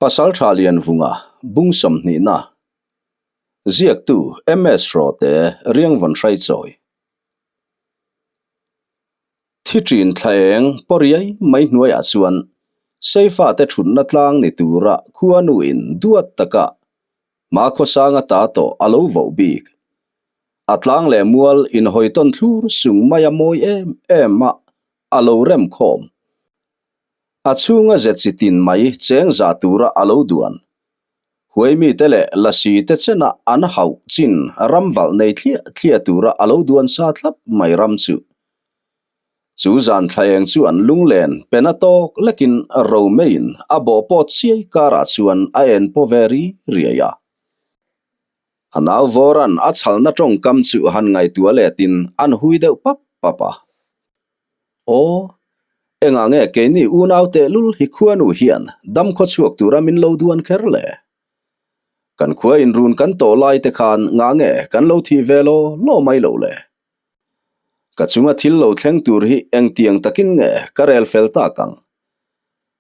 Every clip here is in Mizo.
Pasaltha Lianvunga, Bung sawmhnihna, Ziaktu MS Hrawte, Riangvawn Hraichawi. Thi ṭin thla eng pawriai mai hnuaiah chuan Seifate ṭhutna tlang ni tura khuanuin duat taka hma khawsanga ta tawh a lo voh bik. A tlang leh mual inhawi tawn thlur sung maia mawi em em a a lo rem khawm. A chhunga ze chi tin mai cheng za tura a lo duan. Huaimite leh lasi te chena an hauh chin ram valh nei thliah thliah tura a lo duan sa thlap mai ram chu. Chu zan thla eng chu an lunglen pen a tawk lekin romeiin a bawh pawt chiai karah chuan a en paw ve ri riai a. A nau vawran a chhalna tawngkam chu han ngaihtuah letin an hui deuh pap pap a. Aw, engah nge keini unau tehlul hi khuanu hian dam khaw chhuak tura min lo duan kher le? Kan khua inrun kan tawh lai te khan ngah nge kan lo thih ve law law mai lo le? Ka chunga thil lo thleng tur hi engtiang takin nge ka rel fel tak ang?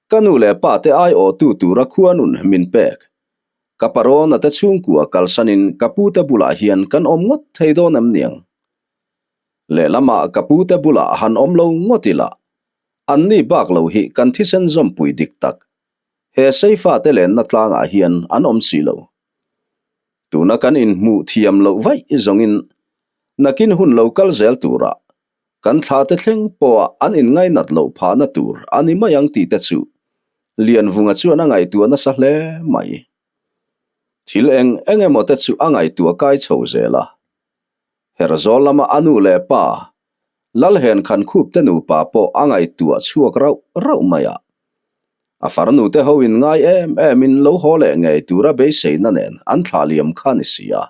Ka nu leh pa te aiawhtu tura khuanun min pek. Ka parawn a te chhungkua kalsanin ka pute bulah hian kan awm ngawt thei dawn em niang? Lehlamah ka pute bulah han awm lo ngawt ila, anni bak lo hi kan thisen zawmpui dik tak. He seifate lenna tlangah hian an awm si lo. Tuna kan inhmuh thiam loh vaih zawngin nakin hun lo kal zel turah kan thlate thleng pawha an inngainat loh phahna tur a ni mai ang tih te chu Lianvunga chuan a ngaihtuah nasa hle mai. Thil eng eng emaw te chu a ngaihtuah kai chho zel a. Herzawl lama a nu leh pa Lalhen Khankhup te nupa pawh a ngaihtuah chhuak rauh rauh mai a. A farnu te ho in ngai em em in lo haw leh ngei tura beiseina nen an thlah liam kha ni si a.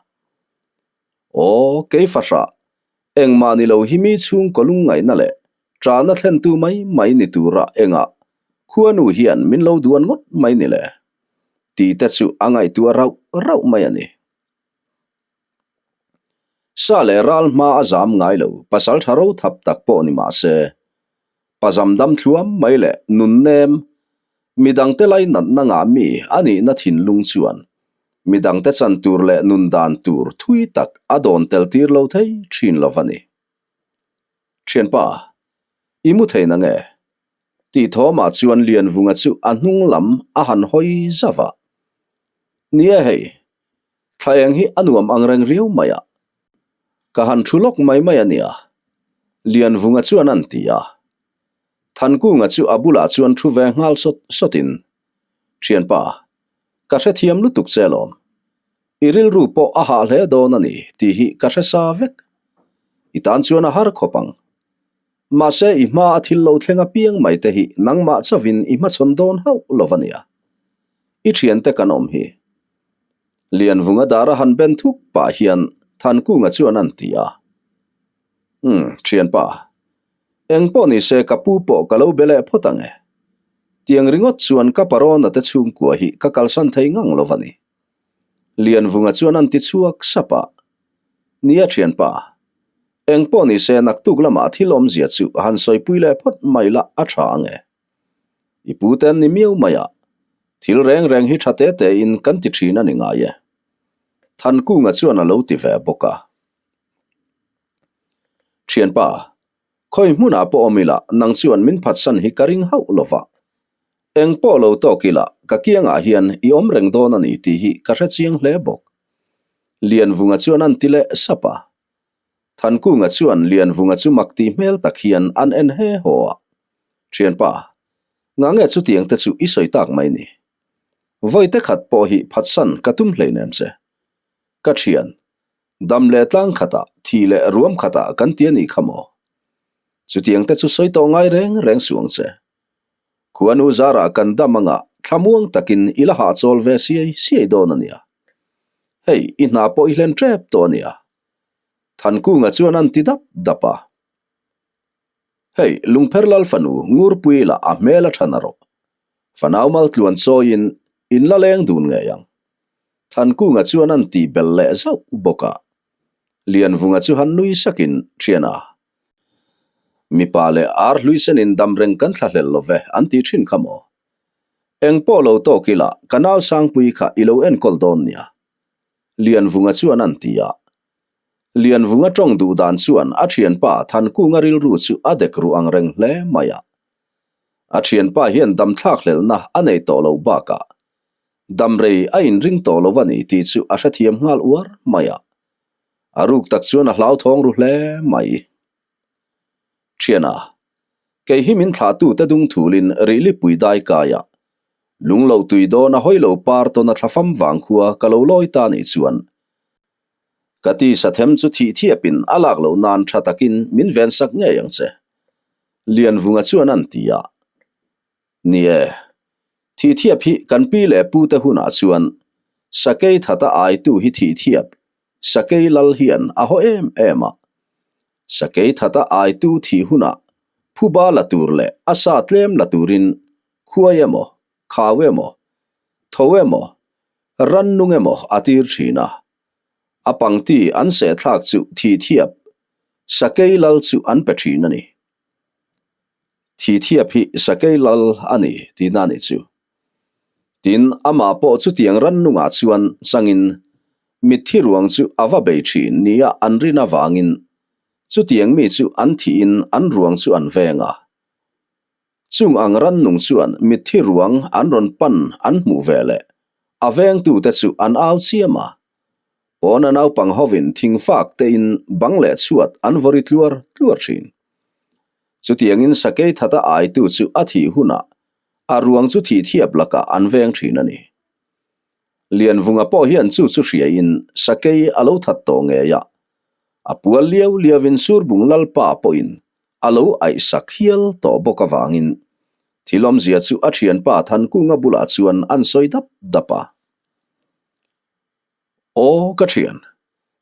Aw, kei fahrah, engmah ni lo hi mi chhungkaw lungngaihna leh ṭahna thlentu mai mai ni tura engah khuanu hian min lo duan ngawt mai ni le? Tih te chu a ngaihtuah rauh rauh mai a ni. Sa leh ral hma a zam ngai lo, pasal tha ro thap tak pawh ni mah se, pazam dam thluam mai leh nun nem, midangte lainatna ngah mi a nihna thinlung chuan midangte chan tur leh nun dan tur thui tak a dawn tel tir lo thei thin lo va ni. Thianpa, i mu thei na nge? Tih thawmah chuan Lianvunga chu a hnung lam a han hawi zauh a. Ni e hei, Thla eng hi a nuam ang reng riau mai a, ka han thu lawk mai mai a nia, Lianvunga chuan an ti a. Thankunga chu a bulah chuan thu ve nghal sawt sawtin, Thianpa, ka hrethiam lutuk che alawm. I rilru pawh a hah hle dawn a ni tih hi ka hre sa vek. I tan chuan a har khawp ang. Mahse i hma a thil lo thleng apiang mai te hi nangmah chauhin i hmachhawn dawn hauh lo a nia. I thiante kan awm hi. Lianvunga dara han ben thuk pah hian Thankunga chuan an ti a. Umm, thianpa. Eng pawh ni se ka pu pawh ka lo be leh phawt ang e. Tiang ringawt chuan ka parawn a te chhungkua hi ka kalsan thei ngang lo a ni. Lianvunga chuan an ti chhuak sap a. Nia thianpa. Eng pawh ni se naktuk lamah thil awmzia chu han sawipui leh phawt mai la a tha ang e. I pu te an ni miau mai a, thil reng reng hi tha te te in kan ti thin a ni ngai e. Thankunga chuan a lo ti ve bawk a. Thianpa, khawi hmunah pawh awm ila nang chuan min phatsan hi ka ring hauh lo va. Eng pawh lo tawk ila ka kiangah hian i awm reng dawn a ni tih hi ka hrechiang hle bawk. Lianvunga chuan an ti leh sap a. Thankunga chuan Lianvunga chu mak tih hmel tak hian an en he haw a. Thianpa, ngah nge chutiang te chu i sawi tak mai ni? Vawi te khat pawh hi phatsan ka tum hleinem che. Ka thian, dam leh tlang khatah, thih leh ruam khatah kan ti a nih kha maw? Chutiang te chu sawi tawh ngai reng reng suh ang che. Khuanu zarah kan dam anga thlamuang takin i la hahchawl ve siai siai dawn a nia. Hei, i hna pawh i hlen tep tawh a nia. Thankunga chuan an ti dap dap a. Hei, Lungpher Lal fanu Ngurpui lah a hmel a tha na rawh. Fanau mal tluan chawiin in la leng dun ngei ang. Thankunga chuan an tih bel leh zauh bawk a. Lianvunga chu han nui sakin, Thiana, mipa leh ar hlui senin dam reng kan thlahlel lo ve an ti thin kha maw? Eng pawh lo tawk ila, ka nau Sangpui kha i lo enkawl dawn nia. Lianvunga chuan an ti a. Lianvunga tawng duh dan chuan a thianpa Thankunga rilru chu a dek ruh ang reng hle mai a. A thianpa hian damthlak hlelhna a nei tawh loh bakah damrei a inring tawh lo a ni tih chu a hrethiam nghal uar mai a. A ruk tak chuan a hlauthawng ru hle mai. Thiana, kei hi min thlahtute dung thulin rihlipui dai kaia lunglo tui dawn a hawi lo par tawn a thlafam vang khua ka lo lawi ta nih chuan ka tisa them chu thih thiapin a lak loh nan tha takin min vensak ngei ang che. Lianvunga chuan an ti a. Ni e, thihthiap hi kan pi leh pu te hunah chuan sakei thata aitu hi thihthiap, sakei lal hian a haw em em a. Sakei thata aitu thih hunah phuba la tur leh a sa tlem la turin khuai emaw, khau emaw, tho emaw, rannung emaw a tir thin a. A pangti an sehthlak chu thihthiap, sakei lal chu an pe thin a ni. Thithiap hi sakei lal a ni tihna a nih chu. Tin, amah pawh chutiang rannungah chuan changin mitthi ruang chu a va bei thin nia an rin avangin chutiang mi chu an thihin an ruang chu an veng a. Chung ang rannung chuan mitthi ruang an rawn pan an hmuh ve leh a vengtute chu an au chiam a. Pawna naupang hovin thingfak tein bang leh chhuat an vawri tluar tluar thin. Chutiangin sakei thata aitu chu a thih hunah a ruang chu thih thiap lakah an veng thin a ni. Lianvunga pawh hian chu chu hriain sakei a lo that tawh ngei a, a pual liau liauin Surbung Lalpa pawhin a lo aihsak hial tawh bawk avangin thil awmzia chu a thianpa Thankunga bulah chuan an sawi dap dap a. Aw ka thian,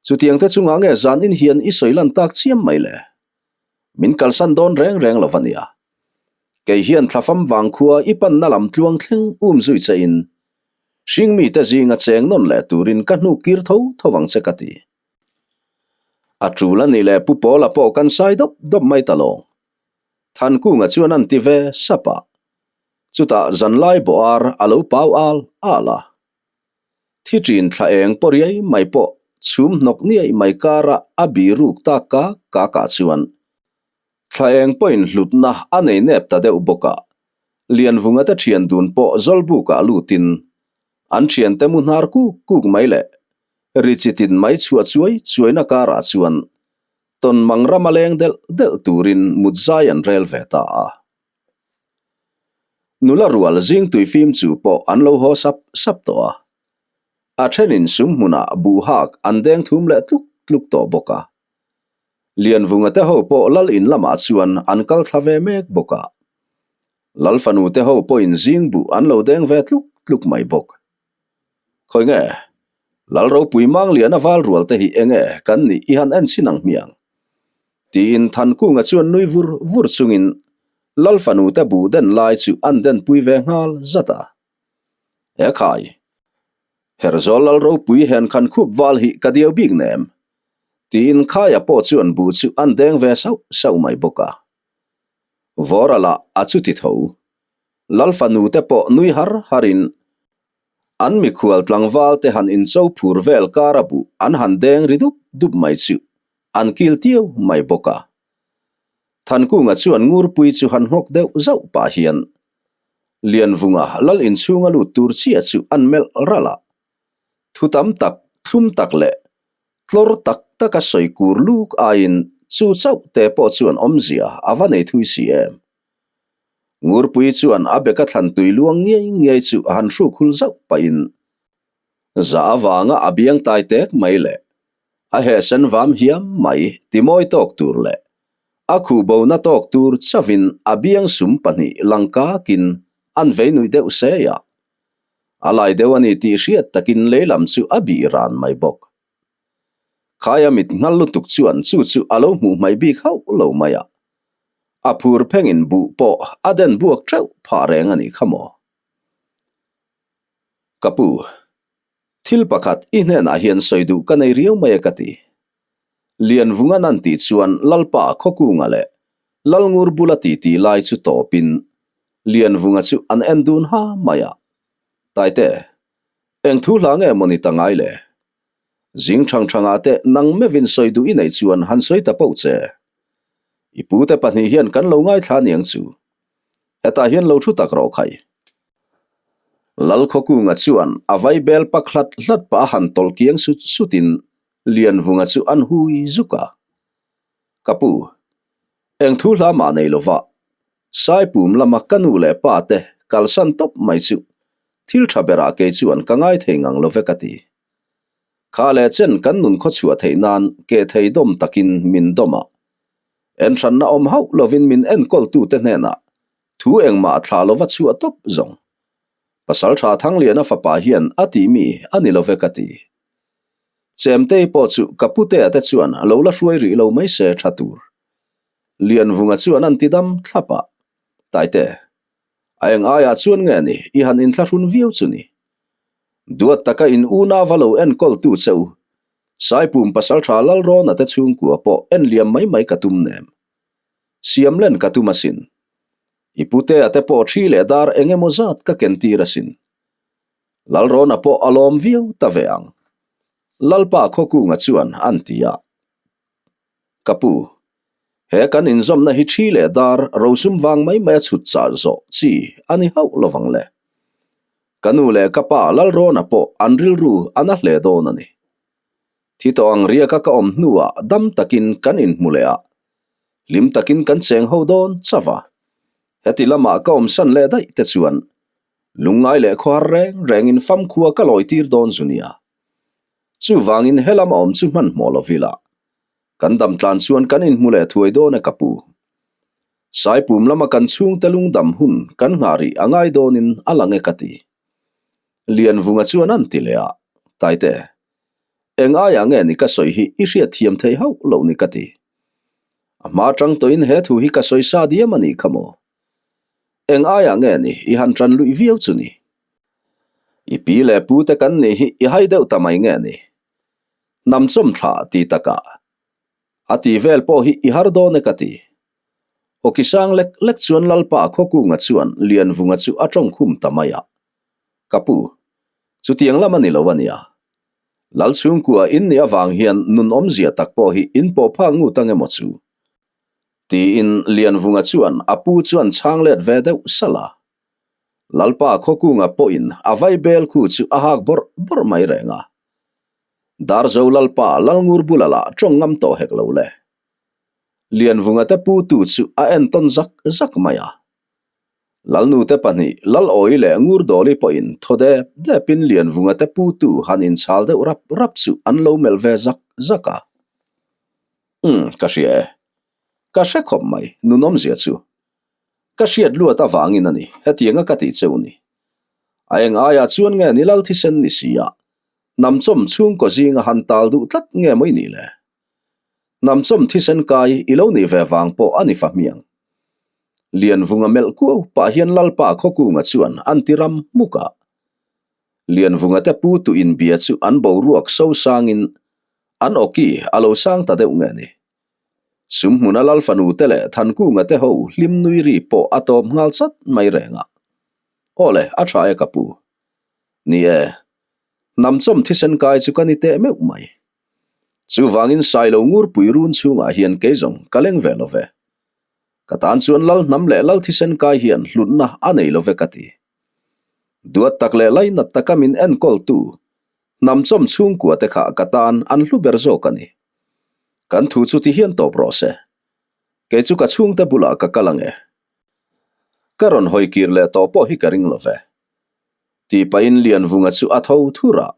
chutiang te chungah nge zan in hian i sawi lan tak chiam mai le? Min kalsan dawn reng reng lo va nia. Kei hian thlafam vangkhua i panna lam tluang thleng um zui che in hringmi te zinga cheng nawn leh turin ka hnuk kir tho tho vang che ka ti. A tul a ni le Pu Pawla pawh kan sai dawp dawp mai ta lawng. Thankunga chuan an ti ve sap a. Chutah zanlai bawh ar a lo pau al al a. Thi ṭin thla eng pawh riai mai pawh chhum hnawk niaih mai kara a bih ruk tak kak kakah chuan thla eng pawhin hlutna a nei nep ta deuh bawk a. Lianvunga te ṭhian dun pawh Zawlbukah lutin an ṭhiante mu hnar kuk kuk mai leh ri chitin mai chhuah chuai chuaina karah chuan tawnmang rama leng delh delh turin mutzai an rel ve ta a. Nula rual zing tui fim chu pawh an lo haw sap sap tawh a. A thenin sum hmunah buh hak an deng thum leh tluk tluk tawh bawk a. Lianvunga te ho pawh lal in lamah chuan an kal thla ve mek bawk a. Lal fanu te ho pawhin zing buh an lo deng ve tluk tluk mai bawk. Khawi nge? Lal ropui Mangliana val rual te hi enge kan nih i han en chhin ang hmiang? Tiin Thankunga chuan nui vur vur chungin Lal fanu te buh den lai chu an den pui ve nghal zat a. He khai, Herzawl Lal ropui hen khan khup val hi ka diau bik nem? Tiin Khaia pawh chuan buh chu an deng ve sauh sauh mai bawk a. Vawra lah a chuti tho. Lal fanu te pawh nui har harin an mikhual tlangval te han incho phur vel kara buh an han deng ri dup dup mai chu an kil tiu mai bawk a. Thankunga chuan Ngurpui chu han nghawk deuh zauh pah hian Lianvunga lal inchhunga lut tur chiah chu an melh ralh a. Thu tam tak, thlum tak leh tlawr tak taka sawi kur luk aiin chu chauh te pawh chuan awmzia a va nei thui si em. Ngurpui chuan a beka thlan tui luang ngiai ngiai chu a han hruk hul zauh pahin za avanga a biang tai tek mai leh a hehsen vam hiam mai timawi tawk tur leh a khuh bona tawk tur chauhin a biang sum pahnih lang kakin an vei nuih deuh sei a. A lai deuh a ni tih hriat takin lei lam chu a bih ran mai bawk. Khaia mit nghal lutuk chuan chu chu a lo hmuh hmaih bik hauh lo mai a. A phur phengin buh pawh a den buak teuh phah reng a nih kha maw? Ka pu, thil pakhat i hnenah hian sawi duh ka nei riau mai a ka ti. Lianvungan an tih chuan Lalpa Khawkunga leh Lalngur bula titi lai chu tawpin. Lianvunga chu an en dun ha mai a. Taite, eng thu hla nge maw ni ta ngai le? Zing thang thangah te nang mevin sawi duh i neih chuan han sawi ta poh che. I pute pahnih hian kan lo ngaithla aniang chu. Hetah hian lo thu tak rawh khai. Lalkhawkunga chuan a vai bel pak hlat hlat pah a han tawlh kiang sut sutin Lianvunga chu an hui zuk a. Ka pu, eng thu hla mah nei lova Saipum lama ka nu leh pa te kalsan tawp mai chu thil tha berah kei chuan ka ngai thei ngang lo ve ka ti. Kha leh chen kan nun khaw chhuah theih nan ke thei dawm takin min dawm a, enhranna awm hauh lovin min enkawltute hnenah thu engmah thlah lova chhuah tawp zawng. Pasaltha Thangliana fapa hian a tih mi a ni lo ve ka ti. Chemtei pawh chu ka putea te chuan lo la hruai rih lo mai se tha tur. Lianvunga chuan an ti dam thlap a, Taite, a eng aiah chuan nge ni i han inthlahrun viau chu ni? Duat taka in unau a lo enkawltu che u, Saipum pasaltha Lalrawna te chhungkua pawh en liam mai mai ka tum nem. Siam len ka tum asin. I putea te pawh thi leh dar eng emaw zat ka ken tir asin. Lalrawna pawh a lawm viau ta ve ang. Lalpa Khawkunga chuan an ti a. Ka pu, he kan inzawmna hi thi leh dar rosum vang mai mai a chhut chah zawh chi a ni hauh lovang le. Ka nu leh ka pa Lalrawna pawh an rilru a na hle dawn a ni. Thi tawh ang riaka ka awm hnuah dam takin kan inhmu leh a, hlim takin kan cheng ho dawn chauh a. Heti lamah ka awmsan leh daih te chuan lungngai leh khawhar reng rengin famkhua ka lawi tir dawn zu nia. Chuvangin helam a awm chu hmanhmawh lo vila. Kan dam tlan chuan kan inhmu leh thuai dawn e ka pu. Saipum lama kan chhungte lungdam hun kan nghah rih a ngai dawnin a lang e ka ti. Lianvunga chuan an ti leh a, Taite, eng aiah nge ni ka sawi hi i hriat thiam thei hauh loh ni ka ti. A hma tang tawhin he thu hi ka sawi sa diam a nih kha maw? Eng aiah nge ni i han tan luih viau chu ni? I pi leh pu te kan nih hi i hai deuh ta mai nge ni? Hnam chawm thlah ti takah a ti vel pawh hi i har dawn e ka ti. Awki sang lek lek chuan Lalpa Khawkunga chuan Lianvunga chu a tawng khum ta mai a. Ka pu, chutiang lam a ni lo a nia. Lal chhungkua in nih avang hian nun awmzia tak pawh hi in pawh phak ngut ang emaw chu? Tiin Lianvunga chuan a pu chuan chhang let ve deuh salh a. Lalpa Khawkunga pawhin a vai bel khu chu a hak bawrh bawrh mai reng a. Darzo Lalpa Lalngur bula lah tawng ngam tawh hek lo le. Lianvunga te pu tu chu a entawn zak zak mai a. Lalnu te pahnih Lalawi leh Ngurdawli pawhin thaw dep depin Lianvunga te pu tu han inchhal deuh rap rap chu an lo melh ve zak zak a. Umm, ka hria e. Ka hre khawp mai, nunawmzia chu. Ka hriat luat avangin a ni, hetianga ka tih cheu ni. A eng aiah chuan nge ni lal thisen ni si a, hnamchawm chhungkaw zinga han tal duh tlat nge maw i nih le? Hnamchawm thisen kai i lo nih ve vang pawh a ni fa hmiang. Lianvunga melh kuau pah hian Lalpa Khawkunga chuan an ti ram hmuk a. Lianvunga te pu tu inbia chu an boruak so sangin an awki a lo sang ta deuh nge ni. Sumhmuna Lalfanu te leh Thankunga te ho hlim nui ri pawh a tawp nghal chat mai reng a. Aw le, a tha e ka pu. Ni e, hnam chawm thisen kai chu ka ni teh meuh mai. Chuvangin Sailo Ngurpui run chhungah hian kei zawng ka leng ve lo ve. Ka tan chuan Lal hnam leh Lal thisen kai hian hlutna a nei lo ve ka ti. Duat tak leh lainat taka min enkawltu hnam chawm chhungkua te kha ka tan an hlu ber zawk a ni. Kan thu chu ti hian tawp rawh se. Kei chu ka chhungte bulah ka kal ang e. Ka rawn hawi kir leh tawh pawh hi ka ring lo ve. Tih pahin Lianvunga chu a tho thur a.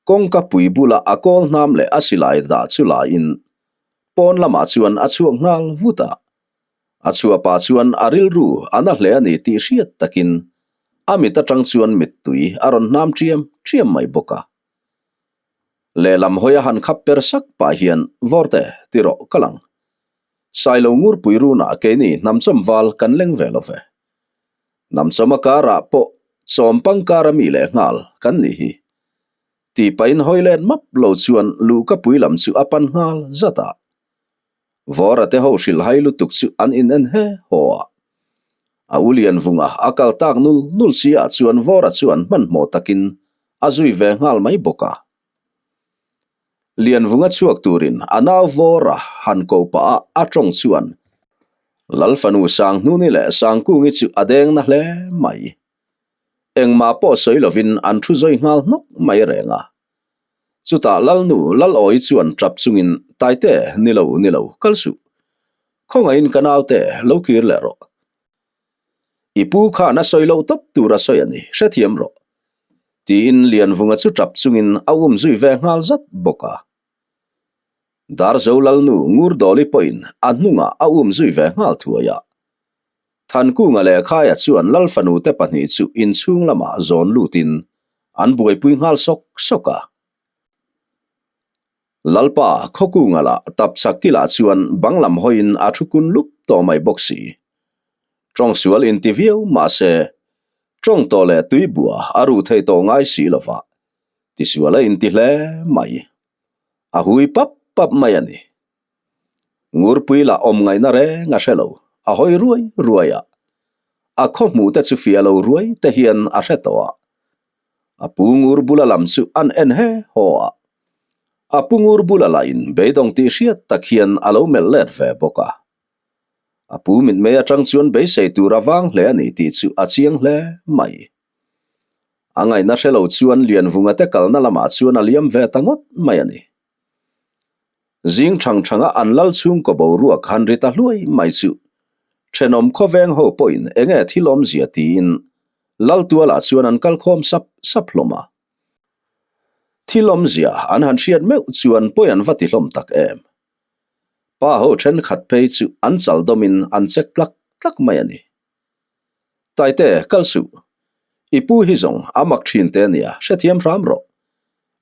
Kawngka pui bula a kawl hnam leh a silai dah chu laiin pawn lamah chuan a chhuak nghal vut a. A chhuah pah chuan a rilru a na hle a ni tih hriat takin a mit atang chuan mittui a rawn hnam ṭiam ṭiam mai bawk a. Lehlam hawi a han khap per sak pah hian Vawrte ti rawh ka lang. Sailo Ngurpui runah keini hnamchawm val kan leng ve lo ve. Hnamchawm a karah pawh chawm pangkar a mi leh nghal kan nih hi. Tih pahin hawi let map lo chuan luhkapui lam chu a pan nghal zat a. Vawra te ho hrilh hai lutuk chu an in en he haw a. A u Lianvunga a kal tak nul nul si ah chuan Vawra chuan hmanhmawh takin a zui ve nghal mai bawk a. Lianvunga chhuak turin a nau Vawra han ko pah a a tawng chuan Lalfanu Sanghnuni leh Sangkungi chu a deng na hle mai. Engmah pawh sawi lovin an thu zawi nghal hnawk mai reng a. Chutah Lalnu Lalawi chuan tap chungin Taite, ni lo, ni lo, kal suh. Khawngaihin ka naute lo kir leh rawh. I pu khan a sawi loh tawp tur a sawi a ni, hrethiam rawh. Tiin Lianvunga chu tap chungin a um zui ve nghal zat bawk a. Darzo Lalnu Ngurdawli pawhin a hnungah a um zui ve nghal thuai a. Thankunga leh Khaia chuan Lalfanute pahnih chu inchhung lamah zawn lutin an buaipui nghal sawk sawk a. Lalpa Khawkunga lah tapchhak kilah chuan bang lam hawiin a thu kun lup tawh mai bawk si. Tawng sual inti viau mahse, tawng tawh leh tui bua a ruh thei tawh ngai si lova, tisual a inti hle mai. A hui pap pap mai a ni. Ngurpui lah awm ngaihna reng a hre lo, a hawi ruai ruai a. A khaw hmuh te chu fiah lo ruai te hian a hre tawh a. A pu ngur bula lam chu an en he haw a. A pu ngur bula lah in beidawng tih hriat tak hian a lo melh let ve bawk a. A pu mitmei atang chuan beisei tur a vang hle a ni tih chu a chiang hle mai. A ngaihna hre lo chuan Lianvunga te kalna lamah chuan a liam ve ta ngawt mai a ni. Zing thang thanga an lal chhungkaw boruak han ri ta hluai mai chu thenawm khawveng ho pawhin enge thil awmzia tiin lal tualah chuan an kal khawm sap sap hlawm a. Thil awmzia an han hriat meuh chuan pawi an va ti hlawm tak em. Pa ho thenkhat phei chu an chal dawmin an check tlak tlak mai a ni. Taite, kal suh. I pu hi zawng a mak thin te ania, hrethiam hram rawh.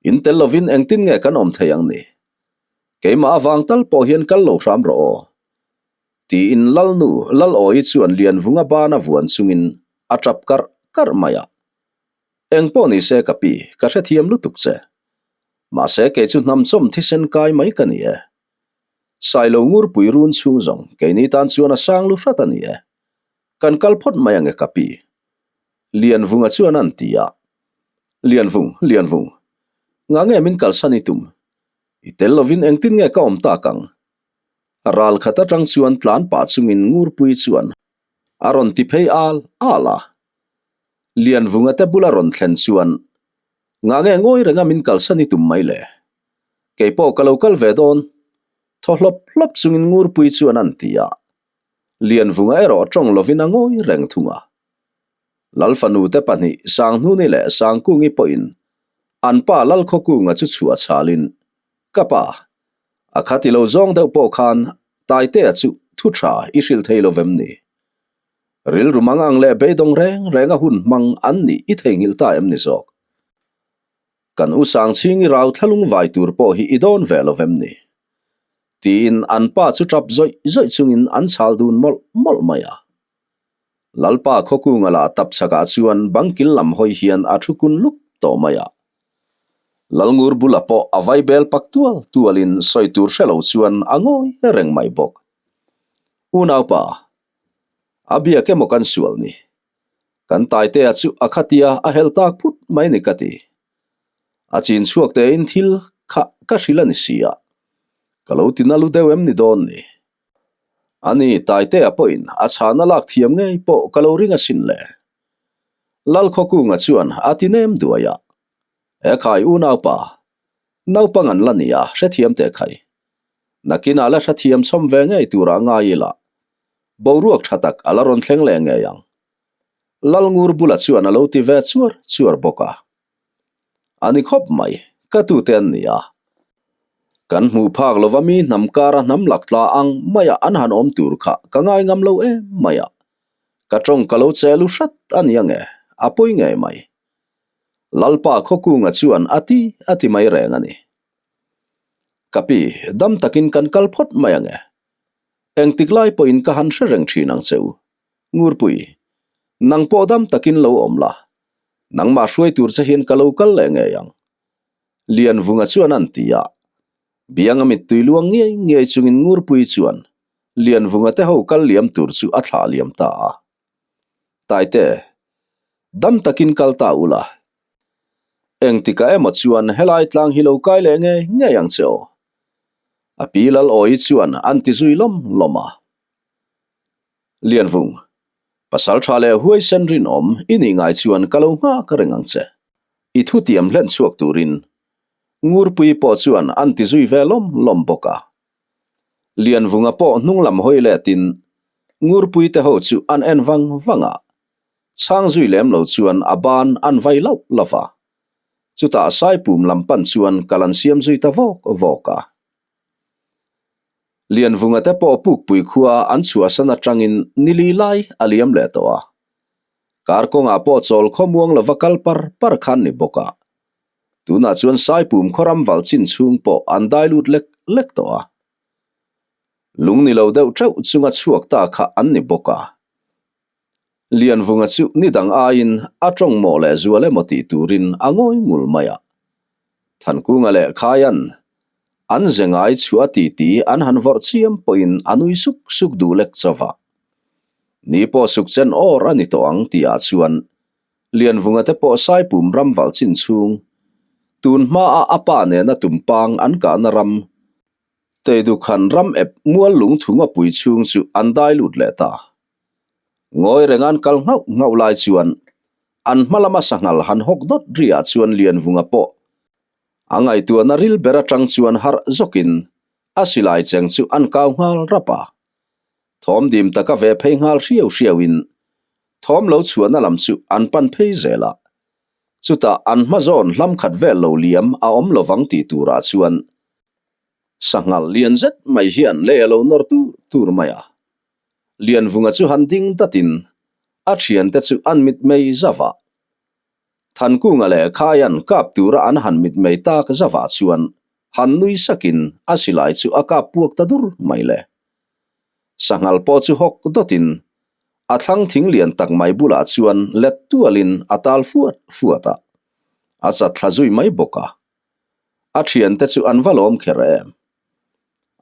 In tel lovin engtin nge kan awm thei ang ni? Keimah avang tal pawh hian kal lo hram rawh aw. Tiin Lalnu Lalawi chuan Lianvunga bana vuan chungin a tap karh karh mai a. Eng pawh ni se ka pi, ka hrethiam lutuk che. Mahse kei chu hnamchawm thisen kai mai ka ni e. Sailo ngurpui run chhung zawng keini tan chuan a sang lu hrat a ni e. Kan kal phawt mai ange ka pi. Lianvunga chuan an ti a. Lianvung, Lianvung. Ngah nge min kalsan i tum? I tel lovin engtin nge ka awm tak ang? Ral khat atang chuan tlan pah chungin ngurpui chuan a rawn ti phei al al a. Lianvunga te bula rawn thlen chuan ngah nge ngawi renga min kalsan i tum mai le? Kei pawh ka lo kal ve dawn. Thaw hlawp hlawp chungin Ngurpui chuan an ti a. Lianvunga erawh tawng lovin a ngawi reng thung a. Lalfanu te pahnih Sanghnuni leh Sangkungi pawhin an pa Lalkhawkunga chu chhuah chhalin, Ka pa, a kha ti lo zawng deuh pawh khan Taitea chu thu tha i hrilh thei lo vem ni? Rilru mang ang leh beidawng reng reng a hun hmang an nih i theihnghilh ta em ni zawk? Kan u Sangchhingi rau thlalung vai tur pawh hi i dawn ve lo vem ni? Tiin an pa chu tap zawih zawih chungin an chhal dun mawlh mawlh mai a. Lalpa Khawkunga lah tap chhakah chuan bangkil lam hawi hian a thu kun lup tawh mai a. Lalngur bula pawh a vai bel pak tual tualin sawi tur hre lo chuan a ngawi reng mai bawk. Unaupa, a biak emaw kan sual ni? Kan Taitea chu a khatia a hel tak phut mai ni ka ti. A chin chhuak tein thil kha ka hrilh a ni si a, ka lo ti na lu deuh em ni dawn ni. Ani Taitea pawhin a chhana lak thiam ngei pawh ka lo ring asin le. Lalkhawkunga chuan a ti nem duai a, He khai unaupa, naupang an la ni a, hrethiam teh khai. Nakinah la hrethiam chhawm ve ngei turah ngai ila, Boruak tha tak a la rawn thleng leh ngei ang. Lalngur bula chuan a lo ti ve chuar chuar bawk a. A ni khawp mai, ka tute an ni a. Kan hmuh phak lova mi hnam kara hnam lak tla ang maia an han awm tur kha ka ngai ngam lo em mai a. Ka tawng ka lo che lu hrat a ni ange, a pawi ngei mai. Lalpa Khawkunga chuan a ti a ti mai reng a ni. Ka pi, dam takin kan kal phawt mai ange. Engtik lai pawhin ka han hre reng thin ang che u. Ngurpui, nang pawh dam takin lo awm la, nangmah hruai tur che hian ka lo kal leh ngei ang. Lianvunga chuan an ti a. Bianga mittui luang ngiai ngiai chungin Ngurpui chuan Lianvunga te ho kal liam tur chu a thlah liam ta a. Taite, dam takin kal ta ula. Engtikah emaw chuan helai tlang hi lo kai leh ngei ngei ang che aw. A pi lal awi chuan an ti zui lawm lawm a. Lianvung, pasal tha leh huaisen rinawm i nih ngai chuan ka lo nghak reng ang che. I thutiam hlen chhuak turin Ngurpui pawh chuan an ti zui ve lawm lawm bawk a. Lianvunga pawh hnung lam hawi letin Ngurpui te ho chu an en vang vang a, chhang zui lem lo chuan a ban an vai lauh lauh a. Chutah Saipum lam pan chuan kal an siam zui ta vawk vawk a. Lianvunga te pawh Pukpui khua an chhuahsan atangin nili lai a liam leh tawh a. Kar kawngah pawh chawl khawmuang lova kal par par khan ni bawk a. Tunah chuan Saipum khawram val chin chhung pawh an dai lut lek lek tawh a. Lung ni lo deuh teuh chunga chhuak ta kha an ni bawk a. Lianvunga chu ni dang aiin a tawng mawh leh zual emaw tih turin a ngawi ngul mai a. Thankunga leh Khaian an ze ngai chhuah ti ti an han vawrh chiam pawhin a nui suk suk duh lek chauh a. Ni pawh suk chen awr a ni tawh ang tihah chuan Lianvunga te pawh Saipum ram valh chin chhung tun hmaa a pa nena tumpang an kahna ram Teidukhan ram ep mual lungthu ngawpui chhung chu an dai lut leh ta. Ngawi reng an kal nghauh nghauh lai chuan an hma lama sanghal han hawk dawt riah chuan Lianvunga pawh a ngaihtuahna ril ber atang chuan harh zawkin a silai cheng chu an kau nghal rap a. Thawm dim taka ve phei nghal hriau hriauin thawm lo chhuahna lam chu an pan phei zel a. Chutah an hma zawn hlam khat vel lo liam a awm lovang tih turah chuan sanghal lian zet mai hian lei a lo nawr tur tur mai a. Lianvunga chu han ding datin a thiante chu an mitmei zavah. Thankunga leh Khaian kap tura an han mitmei tak zavah chuan han nui sakin a silai chu a kap puak ta dur mai le. Sanghal pawh chu hawk dawtin a thlang thing lian tak mai bulah chuan let tualin a tal fuat fuat a, a chat thla zui mai bawk a. A thiante chu an va lawm kher em.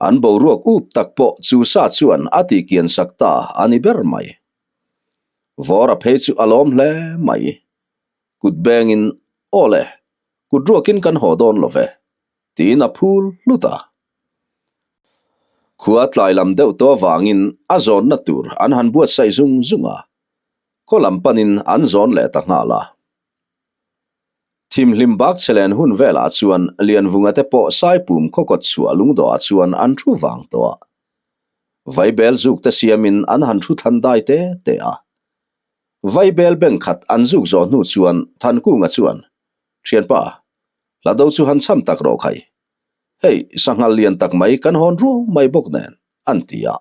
An boruak up tak pawh chu sa chuan a tihkian sak ta a ni ber mai. Vawra phei chu a lawm hle mai. Kut bengin, Aw le, kut ruakin kan haw dawn lo ve, tiin a phul hlut a. Khua tlai lam deuh tawh avangin a zawnna tur an han buatsaih zung zung a, khaw lam panin an zawn leh ta nghal a. Thimhlim bak chhe len hun velah chuan Lianvunga te pawh Saipum khawkawt chhuah lungdawhah chuan an thu vang tawh a. Vaibel zuk te siamin an han thu than dai te te a. Vaibel beng khat an zuk zawh hnu chuan Thankunga chuan, Thianpa, hla do chu han cham tak rawh khai. Hei, sanghal lian tak mai kan hawn ruau mai bawk nen, an ti a.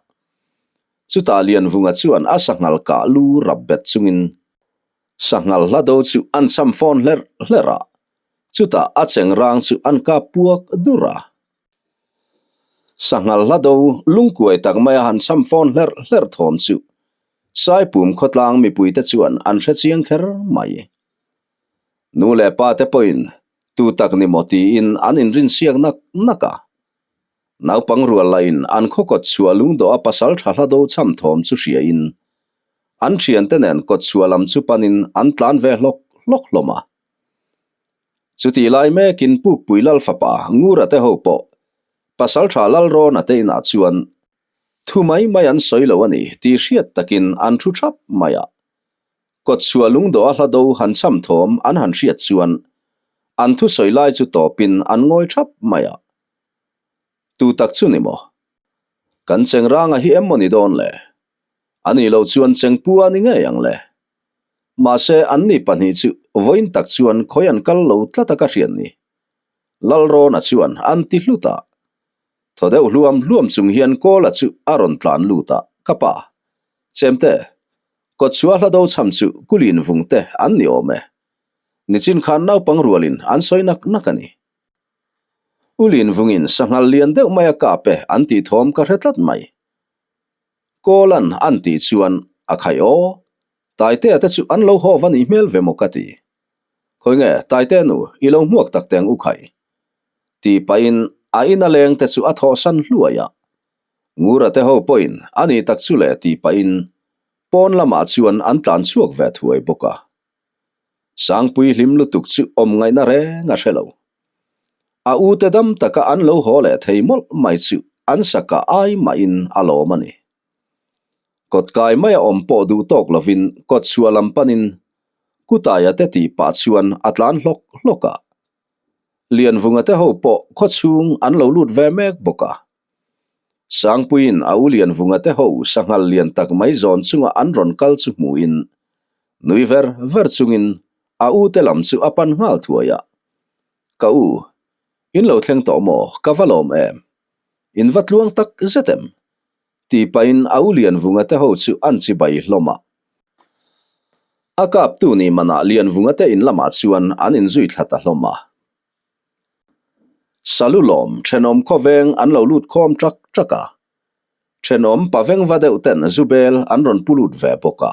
Chutah Lianvunga chuan a sanghal kah lu rap bet chungin Sanghal hla do chu an cham fawn hlerh hlerh a, chutah a cheng rang chu an kap puak dur a. Sanghal hla do lungkuai tak maia han cham fawn hlerh hlerh thawm chu Saipum khawtlang mipuite chuan an hre chiang kher mai. Nu leh pa te pawhin tu tak ni maw tiin an inrinsiak nak nak a. Naupang rual lahin an khawkawt chhuah lungdawh a pasal tha hla do cham thawm chu hriain An thiante nen kawtchhuah lam chu panin an tlan ve hlawk hlawk hlawm a. Chutih lai mekin Pukpui Lal fapa Ngura te ho pawh Pasaltha Lalrawna te inah chuan thu mai mai an sawi lo a ni tih hriat takin an thu thap mai a. Kawtchhuah lungdawh a hla do han cham thawm an han hriat chuan an thusawi lai chu tawpin an ngawi thap mai a. Tu tak chu ni maw? Kan Chengranga hi em maw ni dawn le? A nih loh chuan Chengpua ni ngei ang le. Mahse, anni pahnih chu vawiin tak chuan khawi an kal lo tlat a ka hriat ni. Lalrawna chuan an ti hlut a. Thaw deuh hluam hluam chung hian Kawla chu a rawn tlan lut a, Ka pa, Chemte, kawtchhuah hla do chham chu Kulin vung te an ni awm e. Nichin khan naupang rualin an sawi nak nak a ni. Ulin vungin sanghal lian deuh mai a kap e an tih thawm ka hre tlat mai. Kawlan an tih chuan a khai aw, Taitea te chu an lo haw va nih hmel ve maw ka ti. Khawi nge Taitea nu i lo hmuak tak teng u khai? Tih pahin a ina leng te chu a thawhsan hluai a. Ngura te ho pawhin a ni tak chu le tih pahin. Pawn lamah chuan an tlan chhuak ve thuai bawk a. Sangpui hlim lutuk chu awm ngaihna reng a hre lo. A ute dam taka an lo haw leh thei mawlh mai chu an saka ai mahin a lawm a ni. Kawtkai maia awm pawh duh tawk lovin kawtchhuah lam panin Kutaia te tih pah chuan a tlan hlawk hlawk a. Lianvunga te ho pawh khawchhung an lo lut ve mek bawk a. Sangpuiin a u Lianvunga te ho sanghal lian tak mai zawn chunga an rawn kal chu hmuhin nui ver ver chungin a u te lam chu a pan nghal thuai a. Ka u, in lo thleng tawh maw? Ka va lawm em? In va tluang tak zet em? Tih pahin a u Lianvunga te ho chu an chibai hlawm a. A kaptu nih manah Lianvunga te in lamah chuan an inzui thla ta hlawm a. Salu lawm thenawm khawveng an lo lut khawm ṭak ṭak a. Thenawm pavengva deuh ten zubel an rawn pu lut ve bawk a.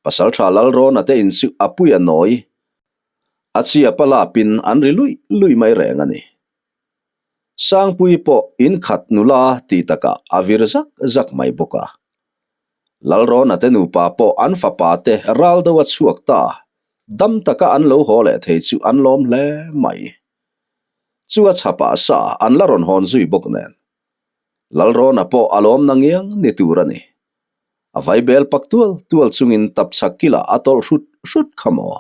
Pasalṭha Lalrawna te in chu a pui a nawi, a chhia pa lapin an ri luih luih mai reng a ni. Sangpui pawh in khat nula tih takah a vir zak zak mai bawk a. Lalrawna te nupa pawh an fapa te ral deuh a chhuak ta, dam taka an lo haw leh thei chu an lawm hle mai. Chu a chhapah sa an la rawn hawn zui bawk nen. Lalrawna pawh a lawm na ngiang ni tur a ni. A vaibel pak tual tual chungin tapchhak kilah a tawlh hrut hrut kha maw?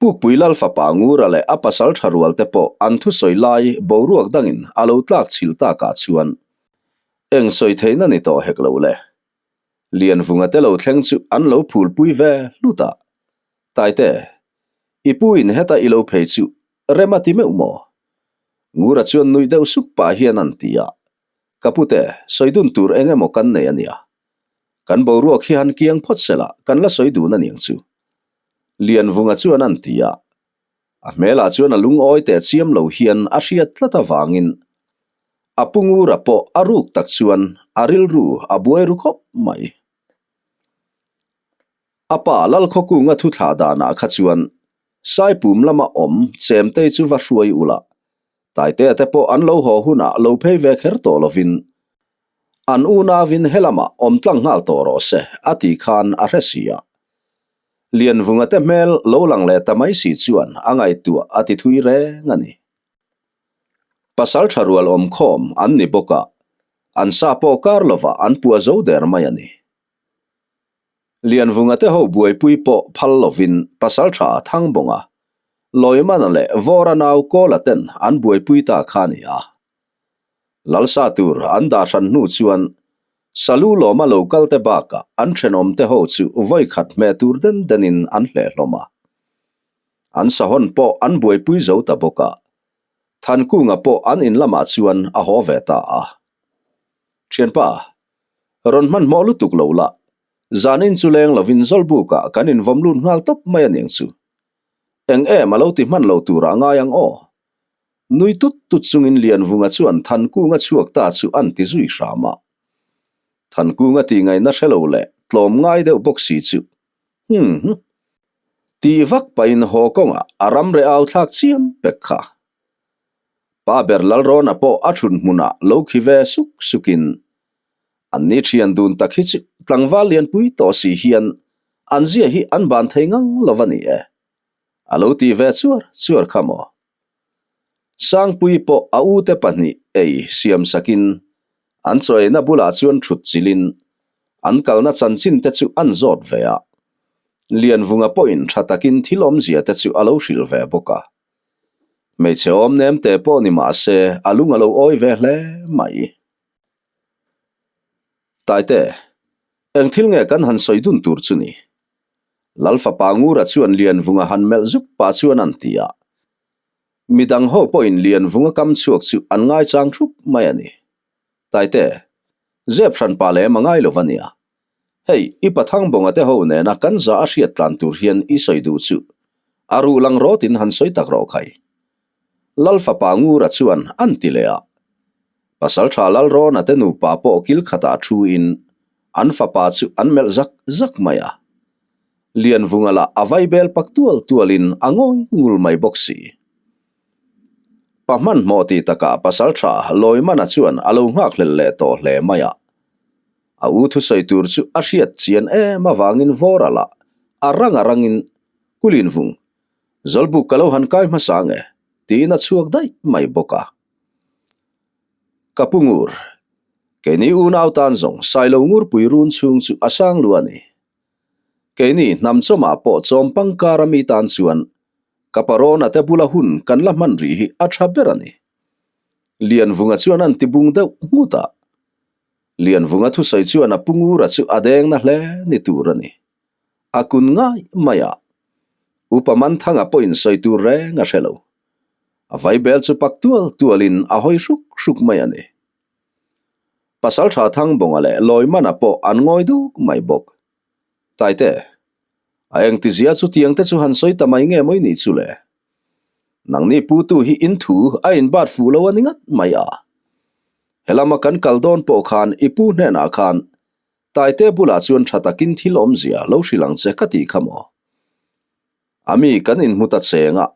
Pukpui Lal fapa Ngura leh a pasal tha rual te pawh an thusawi lai boruak dangin a lo tlak chhil takah chuan eng sawi theihna ni tawh hek lo le. Lianvunga te lo thleng chu an lo phulpui ve hlut a, Taite, i pu in heta i lo phei chu rem a ti meuh maw? Ngura chuan nuih deuh suk pah hian an ti a, Ka pute, sawi dun tur eng emaw kan nei a nia. Kan boruak hi han kiang phawt sela kan la sawi dun a niang chu. Lianvunga chuan an ti a. A hmelah chuan a lungawi teh chiam lo hian a hriat tlat avangin a pu Ngura pawh a ruk tak chuan a rilru a buai ru khawp mai. A pa Lalkhawkunga thu thlah danah kha chuan Saipum lama awm Chemtei chu va hruai ula, Taitea te pawh an lo haw hunah lo phei ve kher tawh lovin An unauin helamah awm tlang nghal tawh rawh se a ti khan a hre si a. Lianvunga te hmel lo lang leh ta mai si chuan a ngaihtuah a ti thui reng a ni. Pasal tha rual awm khawm an ni bawk a, an sa pawh kar lovah an pua zo der mai a ni. Lianvunga te ho buaipui pawh phal lovin pasal tha Thangbawnga, Lawimana leh Vawra nau Kawla ten an buaipui ta kha a ni a. Lalsa tur an dah hran hnu chuan Salu lawma lo kal te bakah an thenawm te ho chu vawi khat hmeh tur den denin an hleh hlawm a. An sahawn pawh an buaipui zo ta bawk a, Thankunga pawh an in lamah chuan a haw ve ta a. Thianpa, rawn hmanhmawh lutuk lo la, zanin chu leng lovin Zawlbukah kan invawm lut nghal tawp mai aniang chu. Eng em a lo ti hman lo turah ngai ang aw. Nui tut tut chungin Lianvunga chuan Thankunga chhuak ta chu an ti zui hram a. Thankunga tih ngaihna hre lo leh tlawm ngai deuh bawk si chu Hmm. Tih vak pahin haw kawngah a ram reh au thlak chiam pek kha. Pa ber Lalrawna pawh a thut hmunah lo khi ve suk sukin an ni thian dun tak hi chu tlangval lianpui tawh si hian an zia hi an ban thei ngang lo va ni e. A lo ti ve chuar chuar kha maw? Sangpui pawh a ute pahnih ei siam sakin an chaweina bulah chuan thut chilhin an kalna chanchin te chu an zawt ve a. Lianvunga pawhin tha takin thil awmzia te chu a lo hrilh ve bawk a. Hmeichhe awm nem te pawh ni mah se a lung a lo awi ve hle mai. Taite, eng thil nge kan han sawi dun tur chu ni? Lal fapa Ngura chuan Lianvunga han melh zuk pah chuan an ti a. Midang ho pawhin Lianvunga kam chhuak chu an ngaichang thup mai a ni. Taite, zep hran pa lem a ngai lo va nia. Hei, i Pathangbonga te ho nena kan za a hriat tlan tur hian i sawi duh chu a ruh lang rawtin han sawi tak rawh khai. Lal fapa Ngura chuan an ti leh a. Pasaltha Lalrawna te nupa pawh kil khatah thu in An fapa chu an melh zak zak mai a. Lianvunga lah a vaibel pak tual tualin a ngawi ngul mai bawk si. Pa hmanhmawh tih takah pasaltha Lawimana chuan a lo nghakhlel leh tawh hle mai a. A u thusawi tur chu a hriat chian em avangin Vawra lah a rang a rangin Kulin vung, Zawlbuk ka lo han kai hmasa nge? tiin a chhuak daih mai bawk a. Ka pu ngur, keini unau tan zawng Sailo Ngurpui run chhung chu a sang lu a ni. Keini hnam chawmah pawh chawm pangkar a mi tan chuan ka parawn a te bula hun kan la hman rih hi a tha ber a ni. Lianvunga chuan an ti bung deuh nghut a. Lianvunga thusawi chuan a pu ngura chu a deng na hle ni tur a ni. A kun ngai mai a. Upa Manthanga pawhin sawi tur reng a hre lo. A vaibel chu pak tual tualin a hawi hruk hruk mai a ni. Pasaltha Thangbawnga leh Lawimana pawh an ngawi duk mai bawk. Taite, a engtizia chu tiang te chu han sawi ta mai nge mawi nih chu le? Nangni putu hi in thu a inbat fuh lo a ni ngat mai a. Helama kan kal dawn pawh khan i pu hnenah khan Taite bulah chuan tha takin thil awmzia lo hrilh ang che ka tih kha maw? A mi kan inhmu ta cheng a,